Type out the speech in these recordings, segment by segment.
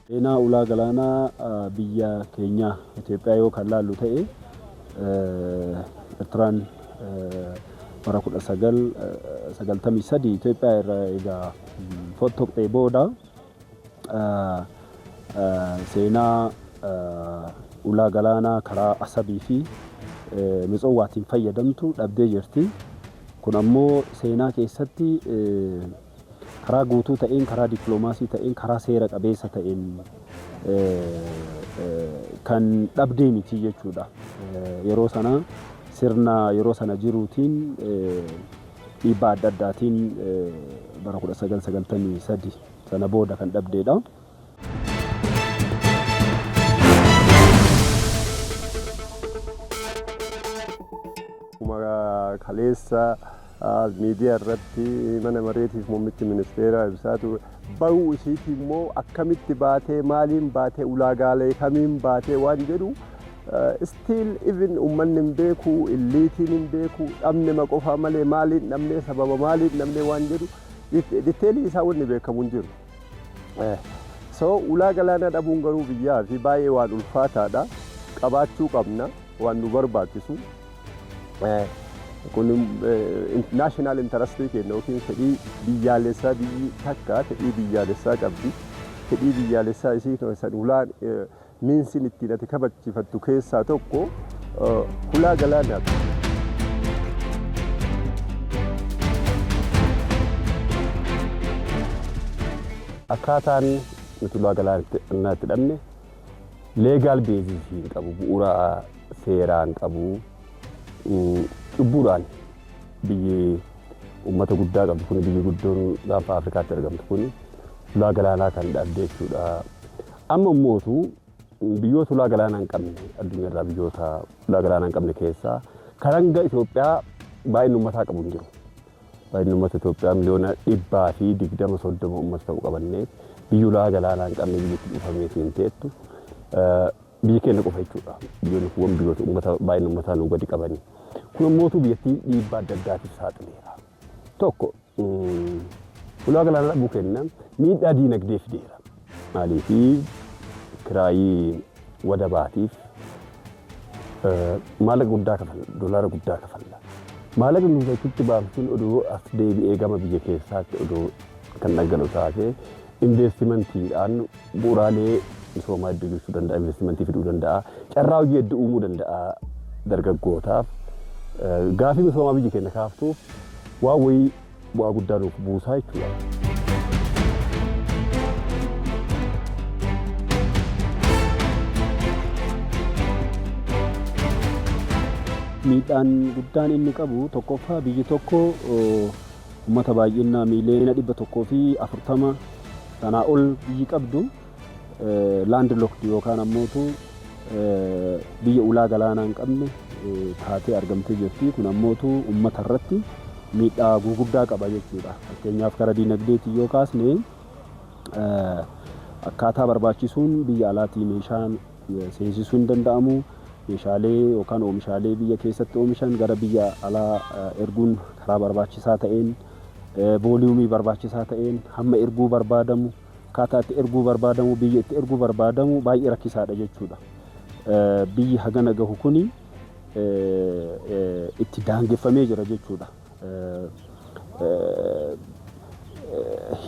Seenaa ulaa galaanaa biyya keenya Itoophiyaa yoo kan laallu ta'e, Eertiraan bara 1993 Itoophiyaa irraa egaa fottoqxee booda seenaa ulaa galaanaa karaa Asabii fi Mitsowwaatiin fayyadamtu dhabdee jirti. Kun ammoo seenaa keessatti karaa guutuu ta'een, karaa dippiloomaasii ta'een, karaa seera qabeessa ta'een kan dhabdee miti jechuudha. Yeroo sana sirna yeroo sana jiruutiin dhiibbaa adda addaatiin bara 1993 sana booda kan dhabdeedha. Akkuma kaleessa miidiyaa irratti mana mareetiif muummichi ministeeraa ibsaa ture, bahuu isiitii immoo akkamitti baatee, maaliin baatee, ulaagaalee kamiin baatee waan jedhu still even uummanni hin beeku, illiitiin hin beeku. Dhabne qofaa malee maaliin dhabnee, sababa maaliin dhabnee waan jedhu detail isaa wanni beekamu hin jiru. So ulaa galaanaa dhabuun garuu biyyaa fi baay'ee waan ulfaataadha. Qabaachuu qabna, waan nu barbaachisu. Kun national interest keenya yookiin fedhii biyyaalessaa, biyyi takka fedhii biyyaalessaa qabdi. Fedhii biyyaalessaa isii san ulaan meansiin ittiin ati kabachiifattu keessaa tokko ulaa galaanaati. Akkaataan nuti ulaa galaanaa itti dhabne legal basis hin qabu, bu'uura seeraa hin qabu. Cubbuudhaan biyyi uummata guddaa qabdu kun, biyyi guddoon gaanfa Afrikaatti argamtu kun, ulaa galaanaa kan dhabde jechuudha. Amma immootu biyyoota ulaa galaanaa hin qabne, addunyaarraa biyyoota ulaa galaanaa hin qabne keessaa kan hanga Itoophiyaa baay'inni uummataa qabu hin jiru. Baay'inni uummata Itoophiyaa 120,000,000, 30 uummata ta'uu qabannee, biyyi ulaa galaanaa hin qabne, biyyatti dhufameetiin teettu biyyi keenya qofa jechuudha. Biyyoonni kuuwwan biyyoota uummata baay'inni uummataa nuu gadi qabani. Kun immootu biyyattii dhiibbaa adda addaatiif saaxileera. Tokko, ulaa galaanaa dhabuu kenna miidhaa diinagdee fideera. Maaliifi, kiraayii wadabaatiif maallaqa guddaa kafalla, doolaara guddaa kafalla. Maallaqa nuti achitti baaftuun odoo as deebi'ee gama biyya keessaatti odoo kan dhangala'u taate, investimentiidhaan bu'uuraalee misoomaa hedduu jechuu danda'a, investimentii fiduu danda'a, carraa hojii hedduu uumuu danda'a dargaggootaaf. Gaafii misoomaa biyyi keenya kaaftuuf waan wayii bu'aa guddaa nuuf buusaa jechuudha. Miidhaan guddaan inni qabu, tokkoffaa, biyyi tokko uummata baay'ina 140,000,000 sanaa ol biyyi qabdu land locked yookaan ammootu biyya ulaa galaanaa hin qabne taatee argamtee jirti. Kun ammootu uummata irratti miidhaa gurguddaa qaba jechuudha. Fakkeenyaaf, karaa diinagdeetiin yoo kaasne, akkaataa barbaachisuun biyya alaatii meeshaan seensisuu hin danda'amu. Meeshaalee yookaan oomishaalee biyya keessatti oomishan gara biyya alaa erguun karaa barbaachisaa ta'een, volume barbaachisaa ta'een, hamma erguu barbaadamu, akkaataa itti erguu barbaadamu, biyya itti erguu barbaadamu baay'ee rakkisaadha jechuudha. Biyyi hagana gahu kuni itti daangeffamee jira jechuudha.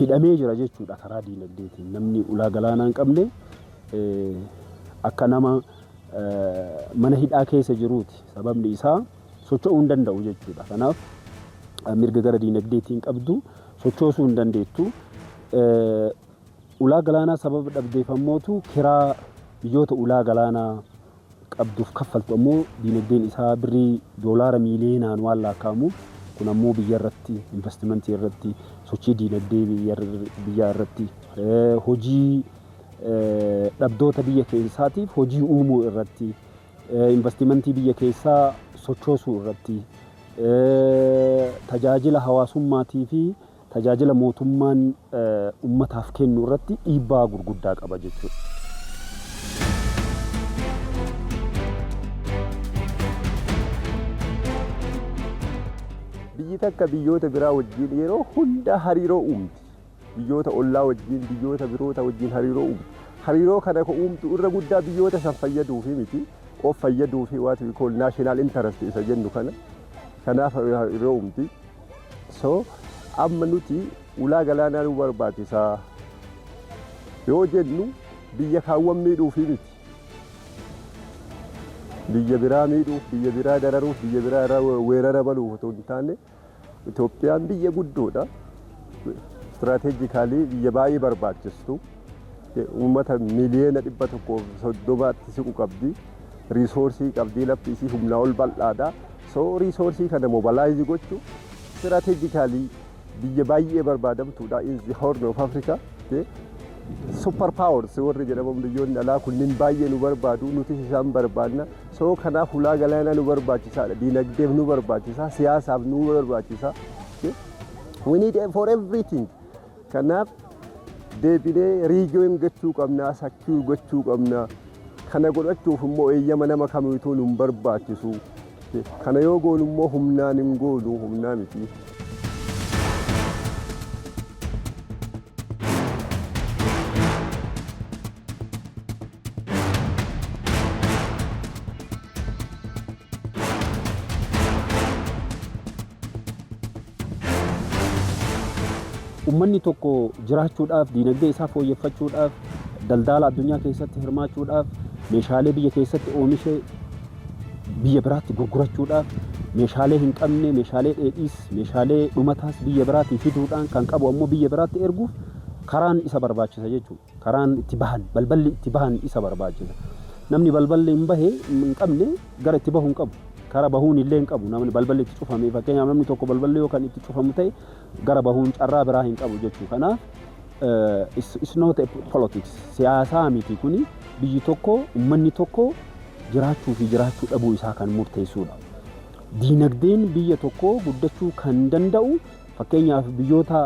Hidhamee jira jechuudha karaa diinagdeetiin. Namni ulaa galaanaa hin qabne akka nama mana hidhaa keessa jiruuti. Sababni isaa socho'uu hin danda'u jechuudha. Kanaaf mirga gara diinagdeetiin qabdu sochoosuu hin dandeettu. Ulaa galaanaa sababa dhabdeef ammootu kiraa biyyoota ulaa galaanaa qabduuf kaffaltu ammoo diinagdeen isaa birrii doolaara miiliyoonaan waan lakkaa'amuuf, kun ammoo biyya irratti, investimentii irratti, sochii diinagdee biyyaa irratti, hojii dhabdoota biyya keessaatiif hojii uumuu irratti, investimentii biyya keessaa sochoosuu irratti, tajaajila hawaasummaatii fi tajaajila mootummaan ummataaf kennu irratti dhiibbaa gurguddaa qaba jechuudha. Biyyi takka biyyoota biraa wajjin yeroo hunda hariiroo uumti. Biyyoota ollaa wajjin, biyyoota biroota wajjin hariiroo uumti. Hariiroo kana ka uumtu irra guddaa biyyoota san fayyaduufi miti, of fayyaduufi, what we call national interest isa jennu kana. Kanaaf hariiroo uumti. So amma nuti ulaa galaanaa nu barbaachisaa yoo jennu, biyya kaawwan miidhuufi miti. Biyya biraa miidhuuf, biyya biraa dararuuf, biyya biraa weerara banuuf otoo hin taane, Itoophiyaan biyya guddoodha. Strategically biyya baay'ee barbaachistu. Uummata 130,000,000tti siqu qabdi. Resource qabdi, lafti isii humnaa ol bal'aadha. So resource kana mobilize gochuu strategically biyya baay'ee barbaadamtuudha in the Horn of Africa. Super powers warri jedhaman biyyoonni alaa kunniin baay'ee nu barbaadu, nutis isaan barbaadna. So kanaaf ulaa galaanaa nu barbaachisaadha. Diinagdeef nu barbaachisa, siyaasaaf nu barbaachisa. We need for everything. Kanaaf deebinee regain gochuu qabna, secure gochuu qabna. Kana godhachuuf immoo eeyyama nama kamiituu nu hin barbaachisu. Kana yoo goonu immoo humnaan hin goonu, humnaa miti. Uummanni tokko jiraachuudhaaf, diinagdee isaa fooyyeffachuudhaaf, daldala addunyaa keessatti hirmaachuudhaaf, meeshaalee biyya keessatti oomishee biyya biraatti gurgurachuudhaaf, meeshaalee hin qabne, meeshaalee dheedhiis, meeshaalee dhumataas biyya biraatii fiduudhaan, kan qabu ammoo biyya biraatti erguuf karaan isa barbaachisa jechuudha. Karaan itti bahan, balballi itti bahan isa barbaachisa. Namni balballi hin bahe hin qabne gara itti bahu hin qabu. Kara bahuun illee hin qabu. Namni balballi itti cufame, fakkeenyaaf namni tokko balballi yoo kan itti cufamu ta'e, gara bahuun carraa biraa hin qabu jechuudha. Kanaaf it's not a politics. Siyaasaa miti kuni. Biyyi tokko, uummanni tokko jiraachuu fi jiraachuu dhabuu isaa kan murteessudha. Diinagdeen biyya tokkoo guddachuu kan danda'u, fakkeenyaaf biyyoota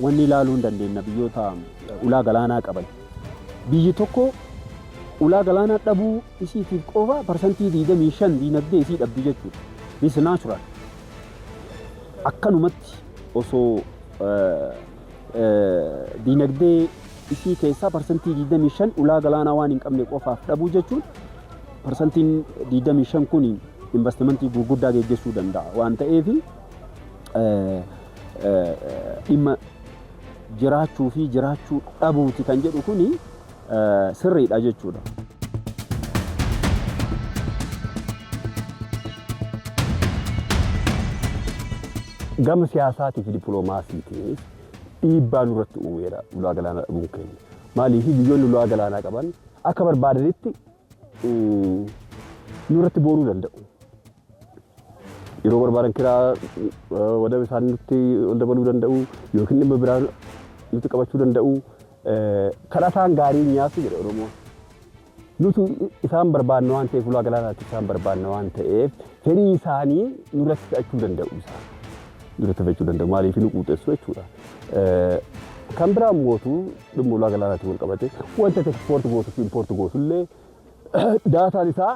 wanni ilaaluu hin dandeenya, biyyoota ulaa galaanaa qaban. Biyyi tokko ulaa galaanaa dhabuu isiitiif qofa 25% diinagdee isii dhabdi jechuudha. This is natural. Akkanumatti osoo diinagdee isii keessaa 25% ulaa galaanaa waan hin qabne qofaaf dhabuu jechuun, 25% kun investimentii gurguddaa geggeessuu danda'a waan ta'eef, dhimma jiraachuu fi jiraachuu dhabuuti kan jedhu kuni sirriidha jechuudha. Gama siyaasaatii fi dippiloomaasiitiinis dhiibbaa nurratti uumeera ulaa galaanaa dhabuun keenya. Maaliif? Biyyoonni ulaa galaanaa qaban akka barbaadanitti nurratti boonuu danda'u. Yeroo barbaadan kiraa wadaba isaanii nutti ol dabaluu danda'u yookiin dhimma biraa nutti qabachuu danda'u. Kadhataan gaarii nyaatu jedha Oromoon. Nuti isaan barbaanna waan ta'eef, ulaa galaanaatti isaan barbaanna waan ta'eef, fedhii isaanii nurratti fe'achuu danda'u isaan. Nurratti fe'achuu danda'u, maaliif nu quuxessu jechuudha. Kan biraa mootu dhimma ulaa galaanaatti wal qabate, wanta export gootu fi import gootu illee daataan isaa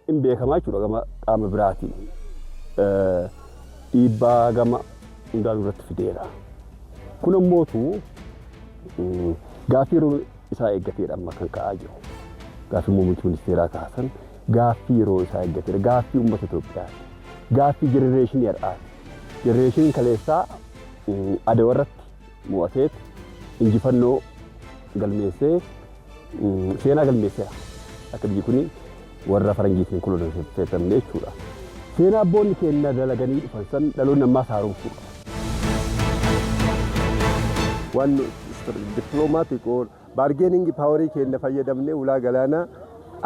hin beekamaa jechuudha gama qaama biraatiin. Dhiibbaa gama hundaa nurratti fideera. Kun ammootu gaaffii yeroo isaa eeggateedha amma kan ka'aa jiru. Gaaffii muummichi ministeeraa kaasan gaaffii yeroo isaa eeggateedha. Gaaffii uummata Itoophiyaati. Gaaffii generation har'aati. Generationiin kaleessaa Adawaa irratti mo'ateet injifannoo galmeessee seenaa galmeesseera. Akka biyyi kun warra faranjiitiin koloneeffatamne jechuudha. Seenaa abboonni keenya dalaganii dhufan san dhaloonni ammaas haaromsuu qaba. Waan diplomatic or bargaining power keenya fayyadamnee ulaa galaanaa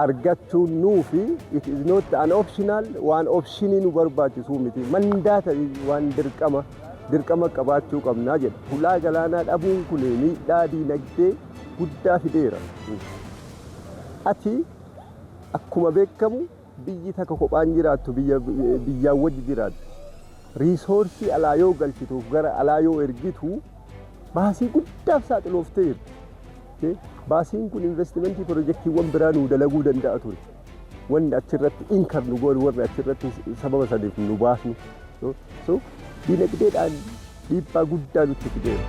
argachuun nuufi it is not an optional, waan optionii nu barbaachisu miti, mandate, waan dirqama qabaachuu qabnaa jedha. Ulaa galaanaa dhabuun kun miidhaa diinagdee guddaa fideera. Ati akkuma beekamu biyyi takka kophaan jiraattu biyya biyyaan wajji jiraatti. Resource alaa yoo galchituuf gara alaa yoo ergitu baasii guddaaf saaxiloofteerti. Baasiin kun investimentii pirojektiiwwan biraa nuu dalaguu danda'a ture. Wanni achirratti incur nu goonu, warri achirratti sababa saniif nu baasnu. So diinagdeedhaan dhiibbaa guddaa nutti fideera.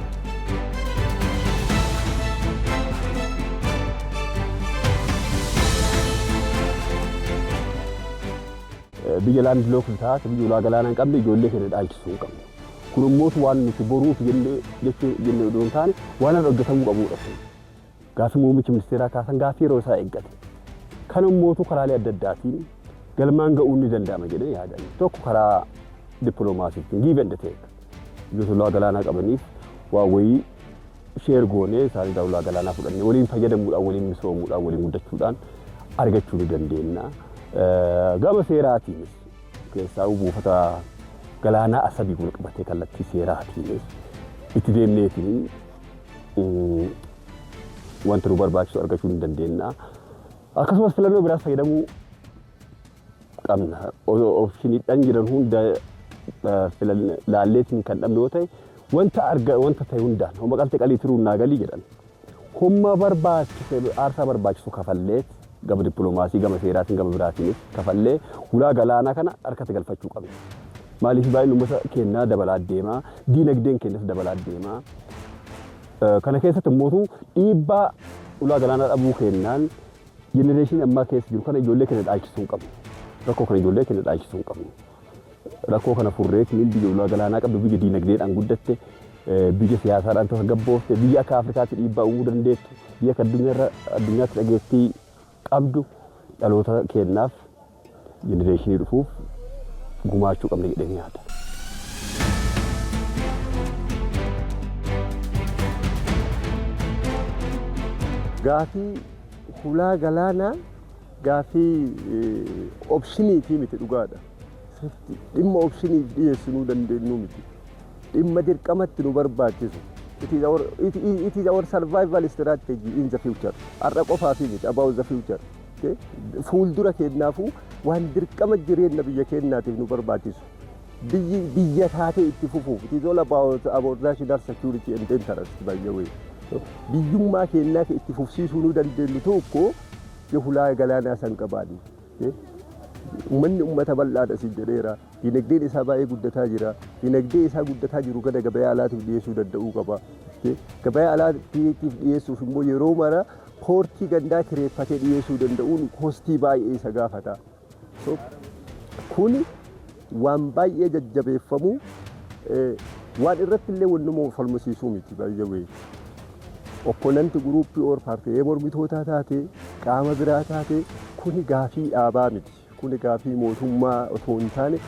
Biyya landlocked taate, biyya ulaa galaanaa hin qabne ijoollee keenya dhaalchisuu hin qabnu. Kun immoo waan nuti boruuf jennee jechuu jennee odoo hin taane, waan har'a hojjetamuu qabudha kun. Gaaffii muummichi ministeeraa kaasan gaaffii yeroo isaa eeggate. Kana immootu karaalee adda addaatiin galmaan ga'uun ni danda'ama jedhee yaadan. Tokko, karaa dippiloomaasiitiin, give and take. Biyyoota ulaa galaanaa qabaniif waa wayii share goonee, isaanirraa ulaa galaanaa fudhannee, waliin fayyadamuudhaan, waliin misoomuudhaan, waliin guddachuudhaan argachuu ni dandeenya. Gama seeraatiinis, keessaa buufata galaanaa Asabii wal qabatee, kallattii seeraatiinis itti deemneetiin wanta nu barbaachisu argachuu ni dandeenya. Akkasumas filannoo biraas fayyadamuu qabna. Optioniidhaan jiran hunda laalleetiin kan dhabne yoo ta'e, wanta arga wanta ta'e hundaan homma qaltee qalii turuun naa galii jedhan. Humna barbaachise, aarsaa barbaachisu kafalleet, gama dippiloomaasii, gama seeraatiin, gama biraatiinis kafallee, ulaa galaanaa kana harkatti galfachuu qabna. Maaliif? Baay'een uummata keenyaa dabalaa deema, diinagdeen keenyas dabalaa deema. Kana keessatti immoo dhiibbaa ulaa galaanaa dhabuu kennaan generationii ammaa keessa jiru kana ijoollee keenya dhaalchisuu hin qabnu. Rakkoo kana ijoollee keenya dhaalchisuu hin qabnu. Rakkoo kana furreetiin biyya ulaa galaanaa qabdu, biyya diinagdeedhaan guddatte, biyya siyaasaadhaan tasgabboofte, biyya akka Afrikaatti dhiibbaa uumuu dandeettu, biyya akka addunyaatti dhageettii qabdu dhaloota keenyaaf, generationii dhufuuf gumaachuu qabna jedhee yaada. Gaafii hulaa galaanaa gaafii optioniitii miti, dhugaadha. Dhimma optioniif dhiyeessinuu dandeenyu miti. Dhimma dirqamatti nu barbaachisu. It is our survival strategy in the future. Har'a qofaafi miti, about the future. Fuuldura keenyaafuu waan dirqama jireenya biyya keenyaatiif nu barbaachisu. Biyyi biyya taatee itti fufuuf, it is all about national security and interest, by the way. Biyyummaa keenyaa itti fufsiisuu nu dandeenyu tokko yoo hulaa galaanaa san qabaanne. Uummanni uummata bal'aadha siin jedheera. Dinagdeen isaa baay'ee guddataa jira. Dinagdee isaa guddataa jiru kana gabayaa alaatiif dhiyeessuu danda'uu qaba. Gabayaa alaatiif dhiyeessuuf immoo yeroo mara portii gandaa kireeffatee dhiyeessuu danda'uun costii baay'ee isa gaafata. Kuni waan baay'ee jajjabeeffamu, waan irratti illee wannuma falmasiisuu miti, baay'ee. Opponent groupii or paartiilee mormitootaa taate, qaama biraa taate, kuni gaafii dhaabaa miti. Kuni gaafii mootummaa otoo hin taane,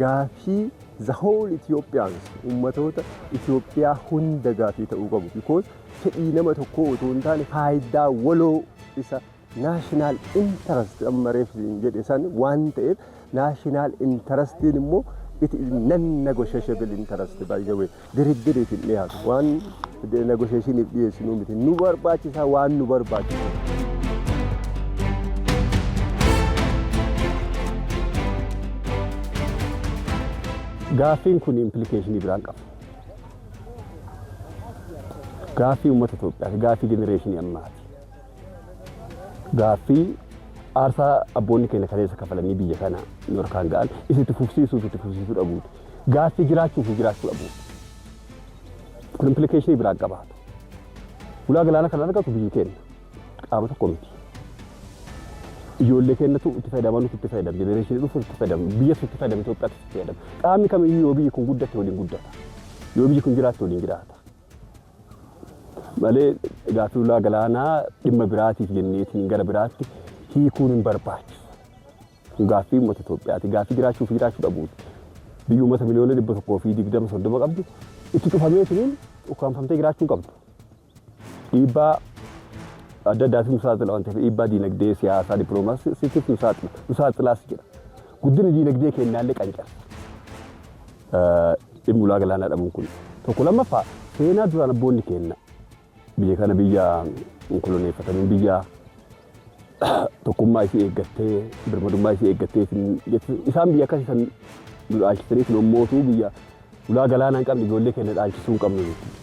gaafii the whole Ethiopians, ummatoota Itoophiyaa hunda gaafii ta'uu qabu. Because fedhii nama tokkoo otoo hin taane, faayidaa waloo isa national interest amma reef jedhe san waan ta'eef, national interestiin immoo it is non negotiable interest, by the way. Diriddiriif hin dhiyaatu, waan negotiationiif dhiyeessinuu miti, nu barbaachisaa waan nu barbaachisu. Gaaffiin kun implicationii biraan qaba. Gaaffii uummata Itoophiyaati. Gaaffii generationii ammaati. Gaaffii aarsaa abboonni keenya kaleessa kafalanii biyya kana nu harkaan ga'an isitti fufsiisuuf itti fufsiisuu dhabuuti. Gaaffii jiraachuu fi jiraachuu dhabuuti. Kun implicationii biraan qabaata. Ulaa galaana kan argatu biyyi keenya qaama tokko miti. Ijoollee keenyatu itti fayyadamaa, nuti itti fayyadama, generationii dhufu itti fayyadama, biyyatu itti fayyadama, Itoophiyaatu itti fayyadama. Qaamni kamiyyuu yoo biyyi kun guddatte waliin guddata. Yoo biyyi kun jiraatte waliin jiraata. Malee gaaffii ulaa galaanaa dhimma biraatiif jenneetiin gara biraatti hiikuun hin barbaachisu. Kun gaaffii uummata Itoophiyaati. Gaaffii jiraachuu fi jiraachuu dhabuuti. Biyyi uummata miliyoona 120, 30 qabdu itti cufameetiin ukkaanfamtee jiraachuu hin qabdu. Dhiibbaa adda addaatiin nu saaxila waan ta'eef, dhiibbaa diinagdee, siyaasaa, dippiloomaasiitiif nu saaxila. Nu saaxilaas jira. Guddina diinagdee keenyaallee qancarsa. Dhimmi ulaa galaanaa dhabuun kun. Tokko. Lammaffaa, seenaa duraan abboonni keenya biyya kana biyya koloneeffatanii, biyya tokkummaa isii eeggattee, birmadummaa isii eeggattee, isaan biyya akkasii san nu dhaalchisanii sun ommootuu biyya ulaa galaanaa hin qabne ijoollee keenya dhaalchisuu hin qabnu nuti.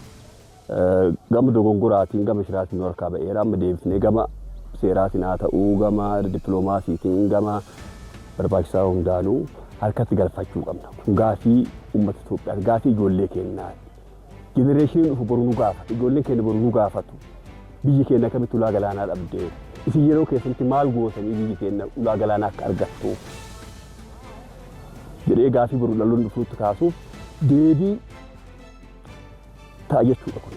Gama dogongoraatiin, gama shiraatiin nu harkaa ba'eera. Amma deebifnee gama seeraatiin haa ta'uu, gama dippiloomaasiitiin, gama barbaachisaa hundaanuu harkatti galfachuu qabna. Kun gaafii uummata Itoophiyaati, gaafii ijoollee keenyaati. Generationiin dhufu boru nu gaafata, ijoolleen keenya boru nu gaafatu. Biyyi keenya akkamitti ulaa galaanaa dhabdee? Isin yeroo keessatti maal gootanii biyyi keenya ulaa galaanaa akka argattuuf? Jedhee gaafii boru dhaloonni dhufuutti kaasuuf deebii ta'a jechuudha kun.